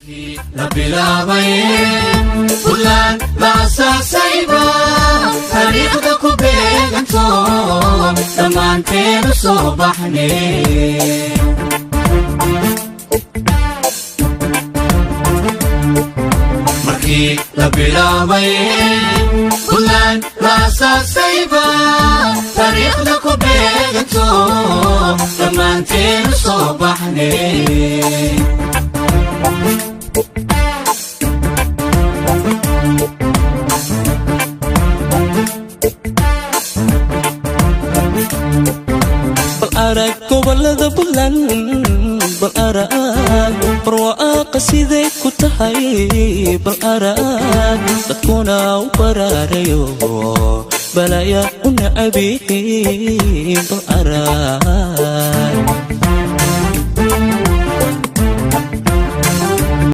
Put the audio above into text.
La bilaabay Puntland la asaasayba, taariikhda ku beeganto, dhammaanteenu soo baxne. Markii la bilaabay Puntland la asaasayba, taariikhda ku beeganto, dhammaanteenu soo baxne. Bal arag gobolada Buntland, bal arag barwaaqa siday ku tahay, bal arag dadkuna u baraarayo, balaya u nacabiin, bal arag.